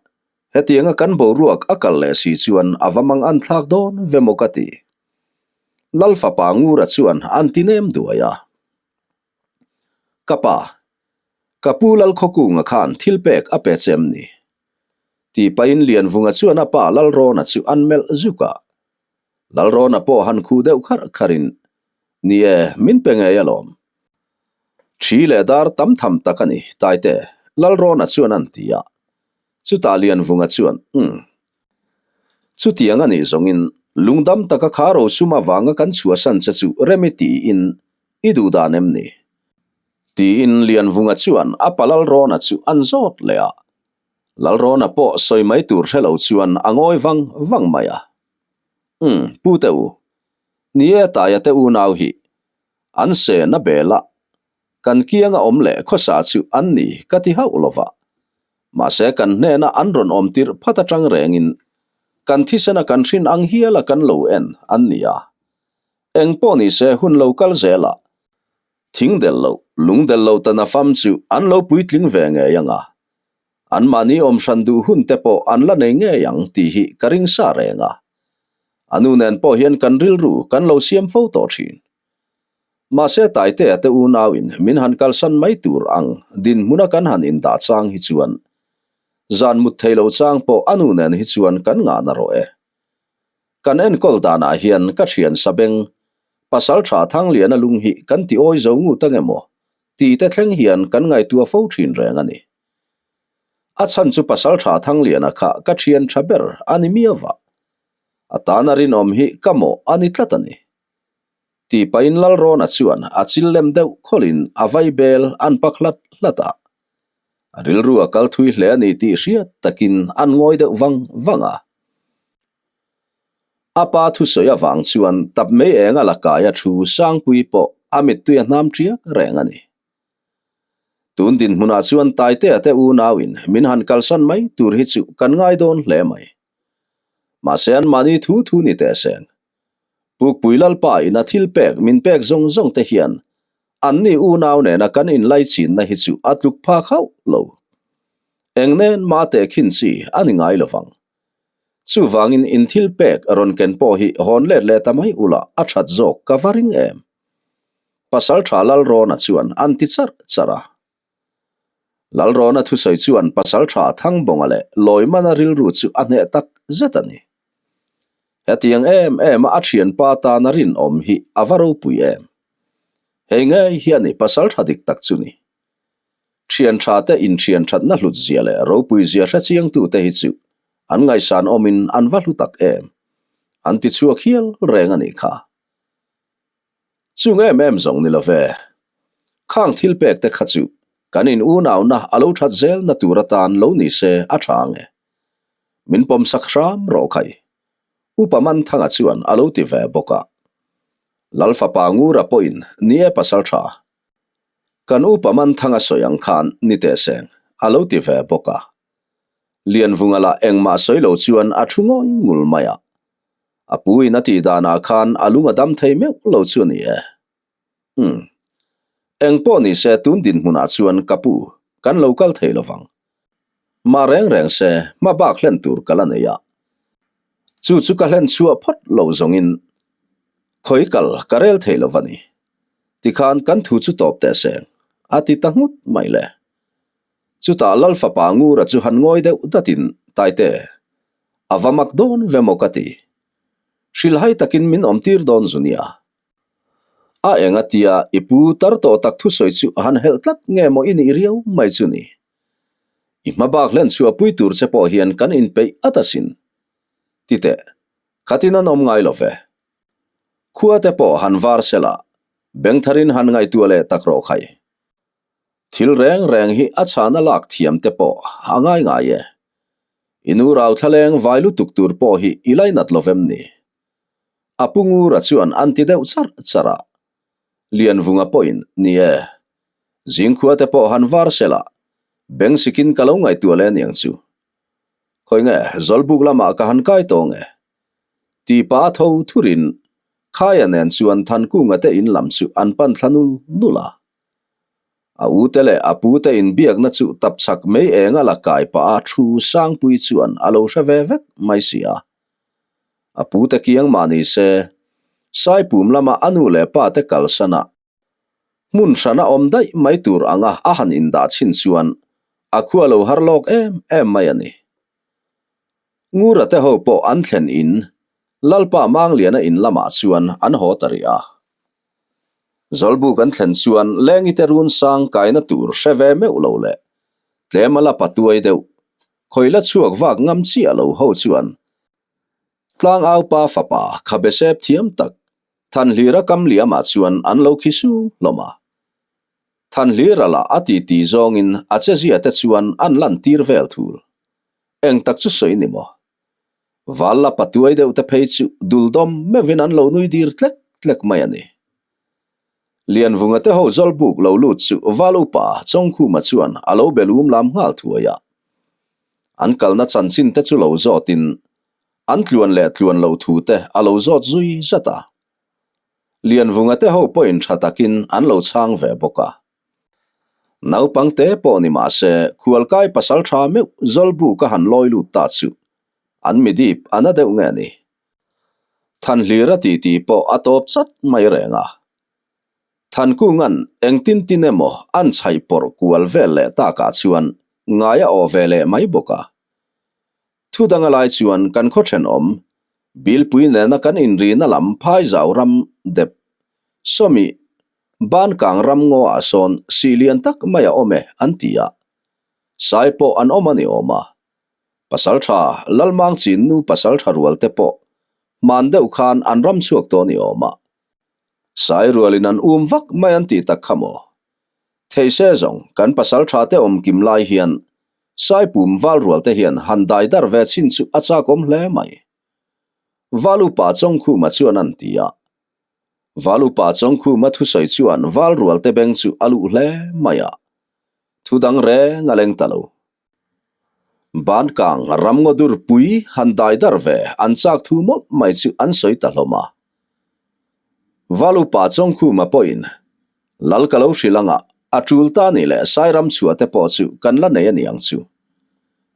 hetianga kan boruak a kal leh si chuan a va mang an thlak dawn ve maw ka ti. Lal fapa Ngura chuan an ti nem duai a. Ka pa, ka pu Lalkhawkunga khan thil pek a pe che em ni? Tih pahin Lianvunga chuan a pa Lalrawna chu an melh zuk a. Lalrawna pawh han khuh deuh kharh kharhin, Ni e, min pe ngei alawm. Thi leh dar tam tham tak a ni, Taite, Lalrawna chuan an ti a. Chutah Lianvunga chuan, Umm. Chutiang a nih zawngin, lungdam taka kha rosum avanga kan chhuahsan che chu rem i tiin i duh dan em ni? Tiin Lianvunga chuan a pa Lalrawna chu an zawt leh a. Lalrawna pawh sawi mai tur hre lo chuan a ngawi vang vang mai a. Umm, Pu te u, ni e Taia te unau hi an se na bel a, kan kianga awm leh khawsa chu an ni ka ti hauh lo va. Mahse kan hnena an rawn awm tirh phat atang rengin kan thisena kan hrin ang hiala kan lo en an ni a. Eng pawh ni se hun lo kal zel a, thing del loh, lung del loh ta nafam chu an lo puitling ve ngei ang a. Anmahni awm hran duh hun te pawh an la nei ngei ang tih hi ka ring sa reng a. A nu nen pawh hian kan rilru kan lo siam fo tawh thin. Mahse Taitea te unauin min han kalsan mai tur ang dinhmuna kan han indah chang hi chuan zan mut thei lo chang pawh a nu nen hi chuan kan ngah na rawh e. Kan enkawl danah hian ka thian Sabeng, pasal tha Thangliana lung hi kan ti awi zo ngut ange maw tih te thleng hian kan ngaihtuah fo thin reng a ni. A chhan chu pasal tha Thangliana kha ka thian tha ber a ni miau va. A tana rinawm hi ka mawh a ni tlat a ni. Tih pahin Lalrawna chuan a chil lem deuh khawlhin a vai bel an pak hlat hlat a. A rilru a kal thui hle a ni tih hriat takin an ngawi deuh vang vang a. A pa thusawi avang chuan tap mei eng a la kai a thu Sangpui pawh a mittui a hnam ṭiak reng a ni. Tun dinhmunah chuan Taitea te unauin min han kalsan mai tur hi chu kan ngai dawn hle mai. Mahse anmahni thu thu ni teh seng. Pukpui Lalpa in a thil pek min pek zawng zawng te hian anni unau nena kan inlaichinna hi chu a tluk phak hauh lo. Eng nen mah tehkhin chi a ni ngai lovang. Chuvangin in thil pek rawn ken pawh hi hawn let leh ta mai ula a that zawk ka va ring em? Pasal tha Lalrawna chuan an ti charh charh a. Lalrawna thusawi chuan pasal tha Thangbawnga leh Lawimana rilru chu a hneh tak zet a ni. Hetiang em em a a thianpa tana rinawm hi a va ropui em? Hei ngei hi a ni pasal tha dik tak chu ni. Thian tha te inthian thatna hlut zia leh ropui zia hre chiangtute hi chu an ngaihsan awmin an va hlu tak em? An ti chhuak hial reng a nih kha. Chung em em zawng ni lo ve. Khang thil pek te kha chu kan in unauna a lo that zel na tur atan lo ni se a tha ang e. Min pawmsak hram rawh khai. Upa Manthanga chuan a lo ti ve bawk a. Lal fapa Ngura pawhin ni e pasal tha. Kan upa Manthanga sawi ang khan ni teh seng a lo ti ve bawk a. Lianvunga lah engmah sawi lo chuan a thu ngawi ngul mai a. A pu in a tih danah khan a lung a dam thei meuh lo chu a ni e. Umm. Eng pawh ni se tun dinhmunah chuan ka pu kan lo kal thei lovang. Mah reng reng se hma bak hlen tur ka la nei a. Chu chu ka hlen chhuah phawt lo zawngin khawi kal ka rel thei lo va ni. Tikhan kan thu chu tawp teh seng, a ti ta nghut mai le. Chutah Lal fapa Ngura chu han ngawi deuh datin, Taite, a va mak dawn ve maw ka ti. Hrilhai takin min awmtir dawn zu nia. A eng a tia i pu tar tawh tak thusawi chu han helh tlat nge maw i nih riau mai chu ni. I hma bak hlen chhuahpui tur che pawh hian kan inpeih at asin. Titeh, khatin an awm ngai lo ve. Khua te pawh han var sela, beng tharin han ngaihtuah leh tak rawh khai. Thil reng reng hi a chhana lak thiam te pawh a ngai ngai e. I nu rau thlaleng vai lutuk tur pawh hi i lainat lo vem ni? A pu Ngura chuan an ti deuh charh charh a. Lianvunga pawhin, Ni e. Zingkhua te pawh han var sela, beng sikin ka lo ngaihtuah leh aniang chu. Khawi nge, Zawlbuk lamah ka han kai tawng e. Tipa a tho thurin Khaia nen chuan Thankunga te in lam chu an pan thla nul nul a. A ute leh a pute inbiakna chu tapchhak mei eng a la kai pah a thu Sangpui chuan a lo hre ve vek mai si a. A pute kiang mah ni se, Saipum lama a nu leh pa te kalsan a, hmun hrana awm daih mai tur anga a han indah chhin chuan a khua lo har lawk em em mai a ni. Ngura te ho pawh an thlen in Lalpa Mangliana in lamah chuan an haw ta rih a. Zawlbuk an thlen chuan Lengi te run sang kaina tur hre ve meuh lo leh tlem a la patuai deuh, khawi la chhuak vak ngam chiah lo ho chuan Tlangaupa fapa khabe sep thiam tak Thanhlira kam liamah chuan an lo khi su hlawm a. Thanhlira lah a titi zawngin a chezia te chuan an lantir vel thul. Eng tak chu sawi ni maw? Val la patuai deuh te phei chu dul dawm meuhin an lo nui dir tlek tlek mai a ni. Lianvunga te ho zawlbuk lo lut chu Val upa Chawngkhuma chuan a lo be lum lam nghal thuai a. An kalna chanchin te chu lo zawtin An tluan leh tluan loh thu te a lo zawt zui zat a. Lianvunga te ho pawhin tha takin an lo chhang ve bawk a. Naupang te pawh ni mah se khualkai pasal tha meuh Zawlbu ka han lawi lut ta chu an midip a na deuh nge ni. Thanhlira titi pawh a tawp chat mai reng a. Thankunga'n engtin tin emaw an chhaih pawrh kual vel leh takah chuan ngai a aw ve leh mai bawk a. Thu danga lai chuan kan khaw thenawm, Bilpui nena kan inrina lam Phaizau ram dep sawmi Bankang ram ngaw ah sawn sih lian tak mai a awm e an ti a, sai pawh an awm a ni awm a. Pasaltha Lalmang chin nu pasaltha rual te pawh hman deuh khan an ram chhuak tawh a ni awm a. Sai rualin an um vak mai an ti tak kha maw? Thei se zawng kan pasaltha te awm kim lai hian Saipum val rual te hian han dai dar ve chin chu a chakawm hle mai. Val upa Chawngkhuma chuan an ti a. Val upa Chawngkhuma thusawi chuan val rual te beng chu a luh hle mai a. Thu dang reng a leng ta lo. Bankang ramngaw dur pui han dai dar ve an chak thu mawlh mai chu an sawi ta hlawm a. Val upa Chawngkhuma pawhin Lal ka lo hrilh anga, a tul ta nih leh Sairam chhuah te pawh chu kan la nei a ni ang chu.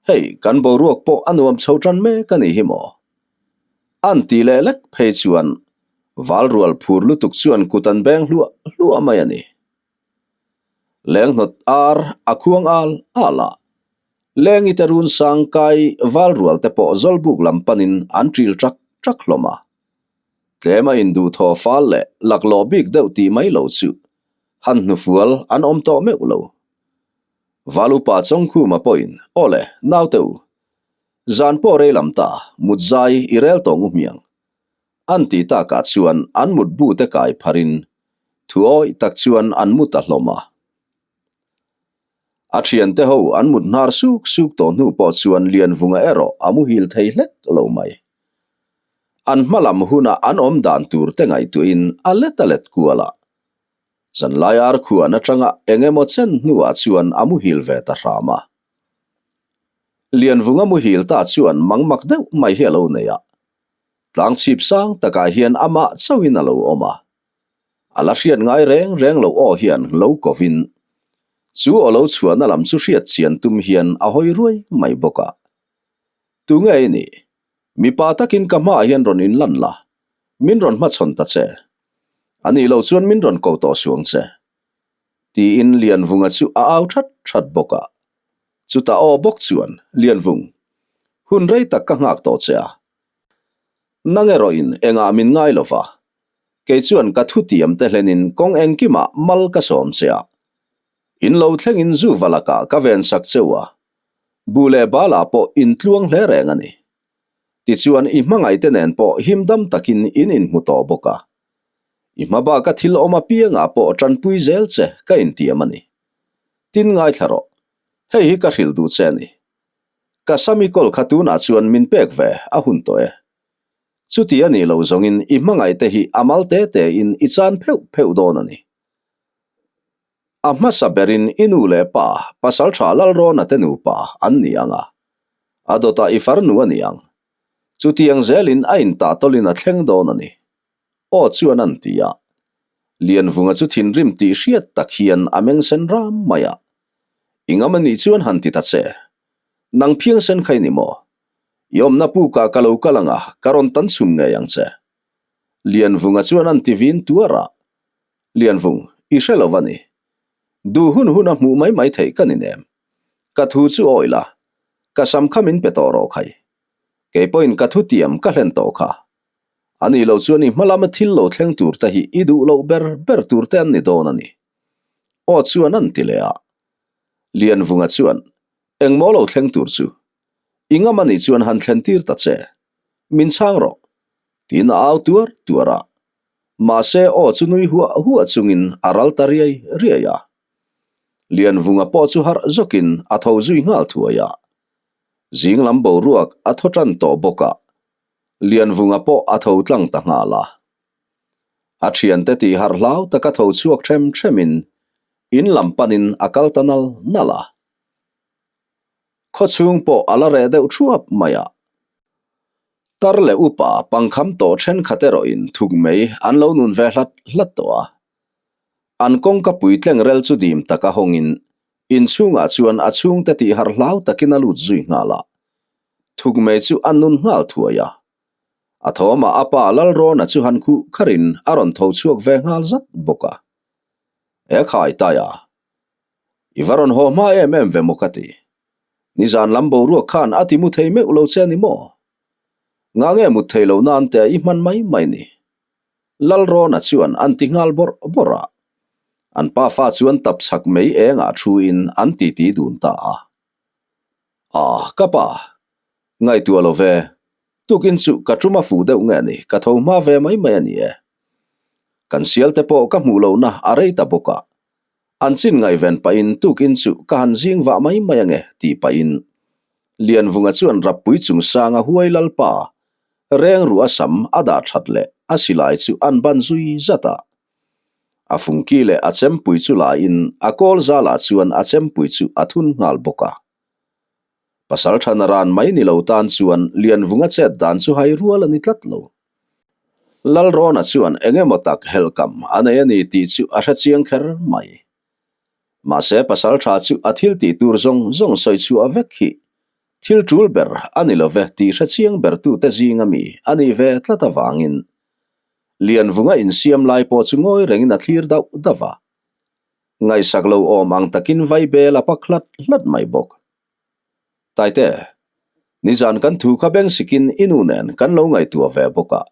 Hei, kan boruak pawh a nuam chho tan mek a nih hi maw? An tih leh lek phei chuan val rual phur lutuk chuan kut an beng hluah hluah mai a ni. Lenghnawt ar a khuang al al a, Lengi te run sang kai val rual te pawh Zawlbuk lam panin an ṭil ṭak ṭak hlawm a. Tlem a induhthaw fal leh laklawh bik deuh tih mai lo chu han hnufual an awm tawh meuh lo. Val upa Chawngkhuma pawhin, Aw le, naute u, zan pawh rei lam ta, mut zai i rel tawh ngu hmiang. An ti takah chuan an mutbu te kai pharin thu awih tak chuan an mu ta hlawm a. A thiante ho an mut hnar suk suk tawh hnu pawh chuan Lianvunga erawh a muhil thei hlek lo mai. An hma lam huna an awm dan tur te ngaihtuahin a let a let kual a. Zanlai ar khuan atanga eng emaw chen hnuah chuan a muhil ve ta hram a. Lianvunga muhil ta chuan mangmak deuh mai hi a lo nei a. Tlangchhip sang takah hian amah chauhin a lo awm a. A la hriat ngai reng reng loh aw hian lo kovin chu aw lo chhuahna lam chu hriat chian tum hian a hawi ruai mai bawk a. Tunge i nih? Mipa takin ka hmaah hian rawn inlan la, min rawn hmachhawn ta che. A nih loh chuan min rawn ko tawh suang che. Tiin Lianvunga chu a au that that bawk a. Chutah aw bawk chuan, Lianvung, hun rei tak ka nghak tawh che a. Nang erawhin engah min ngai lo va. Kei chuan ka thutiam te hlenin kawng engkimah mal ka sawm che a. In lo thlengin zu va lakah ka vensak cheu a. Bu leh balah pawh in tluang hle reng a ni. Tichuan i hmangaihte nen pawh him dam takin in inhmu tawh bawk a. I hma baka thil awm apiangah pawh tanpui zel che ka intiam a ni. Tin ngaithla rawh. Hei hi ka hrilh duh che a ni. Ka Sami kawl kha tunah chuan min pek ve a hun tawh e. Chuti a nih loh zawngin i hmangaihte hi a mal te tein i chan pheuh pheuh dawn a ni. A hmasa berin i nu leh pa, Pasaltha Lalrawna te nupa an ni ang a, a dawtah i farnu a ni ang. Chutiang zelin a intah tawlin a thleng dawn a ni. Aw chuan an ti a. Lianvunga chu thinrim tih hriat tak hian a meng sen ram mai a. I ngam a nih chuan han ti ta che. Nang phiang sen kha i ni maw? I awmna pukah ka lo kal ang a, ka rawn tan chhum ngei ang che. Lianvunga chuan an ti vin tuar a. Lianvung, i hre lo a ni. Duh hun hun a hmuh mai mai theih ka ni nem. Ka thu chu awi la, ka sam kha min pe tawh rawh khai. Kei pawhin ka thu tiam ka hlen tawh kha. A nih loh chuan i hma lama thil lo thleng tur te hi i duh loh ber ber tur te an ni dawn a ni. Aw chuan an ti leh a. Lianvunga chuan, Engmaw lo thleng tur chu? I ngam a nih chuan han thlen tir ta che. Min chhang rawh. Tiin a au tuar tuar a. Mahse aw chu nui huah huah chungin a ral ta riai riai a. Lianvunga pawh chu harh zawkin a tho zui nghal thuai a. Zing lam boruak a thaw tan tawh bawk a, Lianvunga pawh a tho tlang ta nghal a. A thiante tih harh hlau taka tho chhuak them themin in lam panin a kal ta nal nal a. Khawchhung pawh a la reh deuh thuap mai a. Tar leh upa pangkham tawh thenkhat erawhin thuk mai an lo nun ve hlat hlat tawh a. An kawngka puitleng rel chu dim taka hawngin inchhungah chuan a chhungte tih harh hlau takin a lut zui nghal a. Thuk mai chu a nun nghal thuai a. A thawmah a pa Lalrawna chu han khuh kharin a rawn tho chhuak ve nghal zat bawk a. E khai Taia, i va rawn haw hma em em ve maw ka ti. Nizan lam boruak khan a ti mu thei meuh lo che a ni maw? Nga nge mut thei lo nan te i hman mai mai ni? Lalrawna chuan an ti nghal bawrh bawrh a. An pafa chuan tap chhak mai engah thuin an titi dun ta a. Ah, ka pa! Ngaihtuah lo ve. Tukin chu ka tum a fuh deuh nge ni, ka tho hma ve mai mai a ni e. Kan sial te pawh ka hmuh lohna a rei ta bawk a. An chin ngaihven pahin tukin chu ka han zing vah mai mai ange tih pahin Lianvunga chuan Rappui chungsanga huai lalpa rengruh a sam a dah that leh a silai chu an ban zui zat a. A fungki leh a chempui chu laiin a kawl zalah chuan a chempui chu a thun nghal bawk a. Pasal thana ran mai ni lo tan chuan Lianvunga chet dan chu hai rual a ni tlat lo. Lalrawna chuan eng emaw tak helhkam a nei a ni tih chu a hre chiang kher mai. Mahse pasal tha chu a thil tih tur zawng zawng sawi chhuah vek hi thil tul ber a ni love tih hre chiang ber tute zinga mi a nih ve tlat avangin Lianvunga insiam lai pawh chu ngawi rengin a thlir dauh dauh a. Ngaihsak lo awm ang takin vai bel a pak hlat hlat mai bawk. Taite, nizan kan thu kha beng sikin i nu nen kan lo ngaihtuah ve bawk a.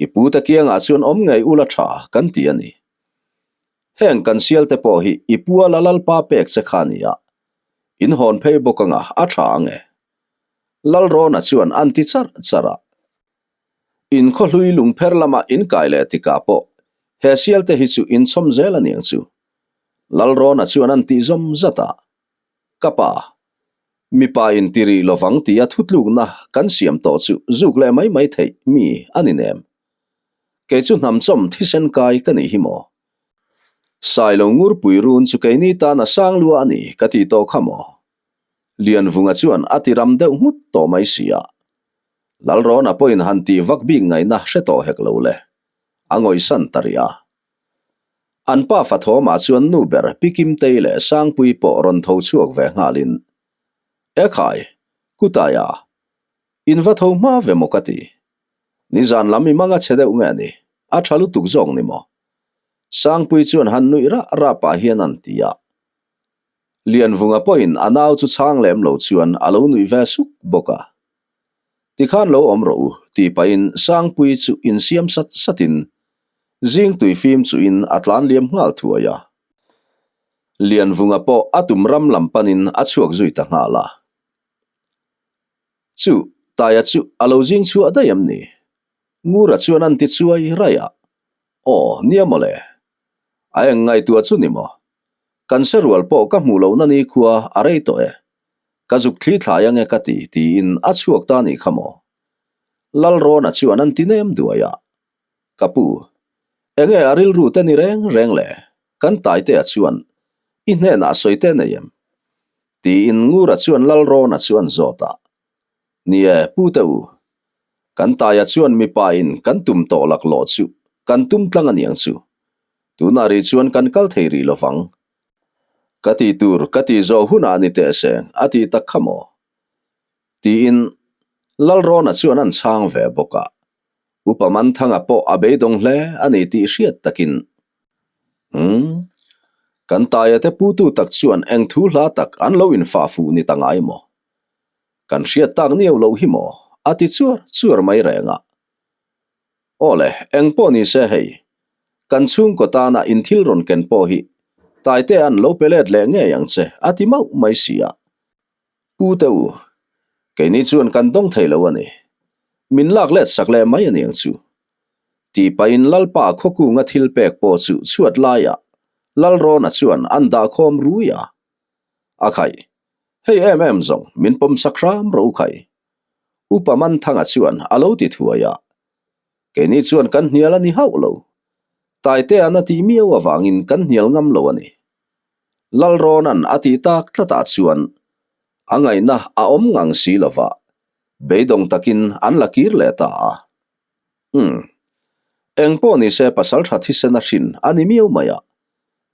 I pu te kiangah chuan awm ngei ula tha kan ti a ni. Heng kan sial te pawh hi i pua la lalpa pek che kha a ni a. In hawn phei bawk anga a tha ang e. Lalrawna chuan an ti charh charh a. In khawhlui lungpher lama in kai leh tikah pawh he sial te hi chu in chhawm zel a niang chu. Lalrawna chuan an tih zawm zat a. Ka pa, mipa in ti rih lovang tia thutlukna kan siam tawh chu zuk leh mai mai theih mi a ni nem. Kei chu hnamchawm thisen kai ka nih hi maw? Sailo ngurpui run chu keini tan a sang lua a ni ka ti tawh kha maw? Lianvunga chuan a ti ram deuh nghut tawh mai si a. Lalrawna pawhin han tih vak bik ngaihna hre tawh hek lo le. A ngawihsan ta rih a. An pa Fathawma chuan nu ber Pi Kimtei leh Sangpui pawh rawn tho chhuak ve nghalin, Ekhai, Kutaia, in va tho hma ve maw ka ti. Nizan lam i mang a chhe deuh nge ni? A tha lutuk zawk ni maw? Sangpuii chuan han nuih rah rah pah hian an ti a. Lianvunga pawhin a nau chu chhang lem lo chuan a lo nuih ve suk bawk a. Tikhan lo awm rawh u, tih pahin Sangpuii chu insiam sat satin zing tui fim chuhin a tlan liam nghal thuai a. Lianvunga pawh a tum ram lam panin a chhuak zui ta nghal a. Chu, Taia chu a lo zing chhuah daih em ni? Ngura chuan an ti chuai raih a. Aw, nia mawle. A eng ngaihtuah chu ni maw? Kan se rual pawh ka hmuh lohna ni khua a rei tawh e. Ka zuk thli thlai ange ka ti, tiin a chhuak ta nih kha maw? Lalrawna chuan an ti nem duai a. Ka pu, enge a rilru te ni reng reng le? Kan Taitea chuan i hnenah sawi te nei em? Tiin Ngura chuan Lalrawna chu an zawt a. Ni e, pu te u, kan Taia chuan mipa in kan tum tawh laklawh chu kan tum tlang a niang chu. Tunah rih chuan kan kal thei rih lovang. Ka ti tur ka ti zawh hunah ni teh seng a ti tak kha maw? Tiin Lalrawna chuan an chhang ve bawk a. Upa Manthanga pawh a beidawng hle a ni tih hriat takin, Umm, kan Taia te putu tak chuan eng thu hla tak an lo infah fuh ni ta ngai maw? Kan hriat tak niau loh hi maw? a ti chuar chuar mai reng a. Aw le, eng pawh ni se hei, kan chhungkaw tana in thil rawn ken pawh hi Taite an lo pe let leh ngei ang che a ti mauh mai si a. Pu te u, keini chuan kan dawng thei lo a ni. Min lak let sak leh mai a niang chu. Tih pahin Lalpa khawkunga thil pek pawh chu chhuat laiah Lalrawna chuan an dahkhawm rui a. A khaih, hei em em zawng min pawm sak hram rawh u khaih. Upa Manthanga chuan a lo ti thuai a. Keini chuan kan hnial a ni hauh lo. Taitea'n a tih miau avangin kan hnial ngam lo a ni. Lalrawna'n a tih tak tlatah chuan a ngaihna a awm ngang si lova, beidawng takin an la kir leh ta a. Umm. Eng pawh ni se pasal tha thisen a hrin a ni miau mai a,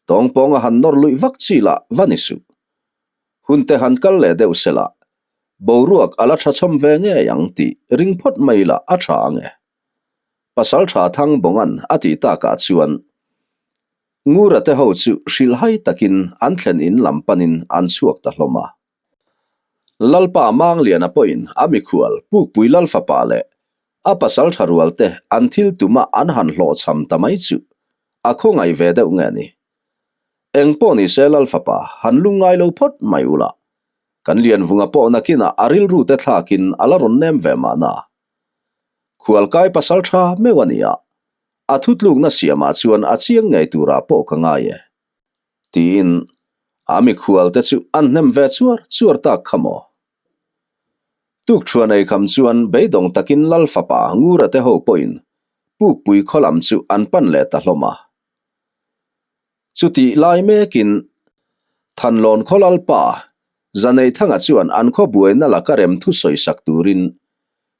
tawngpawng a han nawr luih vak chi lah va ni suh. Hun te han kal leh deuh se lah, boruak a la tha chhawm ve ngei ang tih ring phawt mai lah a tha ang e. Pasal tha Thangbawnga'n a tih takah chuan Ngura te ho chu hrilhhai takin an thlen in lam panin an chhuak ta hlawm a. Lalpa Mangliana pawhin a mikhual Pukpui Lalfapa leh a pasal tha rual te an thil tuma an han hlawhchham ta mai chu a khawngaih ve deuh nge ni. Eng pawh ni se Lalfapa han lungngai lo phawt mai ula, kan Lianvunga pawh nakinah a rilru te thlakin a la rawn nem ve mahna. Khualkai pasal tha meuh a ni a, A thutlukna siamah chuan a chiang ngei turah pawh ka ngai e. Tiin a mikhual te chu an hnem ve chuar chuar tak kha maw? Tukṭhuan eikham chuan beidawng takin Lal fapa Ngura te ho pawhin Pukpui khaw lam chu an pan leh ta hlawm a. Chutih lai mekin Thanlawn khaw Lalpa Zaneithanga chuan an khaw buaina laka rem thu sawisak turin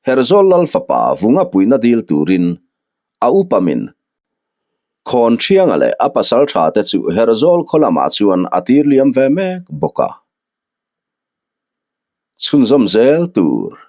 Herzawl Lal fapa Vunga puihna dil turin a upamin Khawn Thianga leh a pasal tha te chu Herzawl khaw lamah chuan a tir liam ve mek bawk a. Chhunzawm zel tur.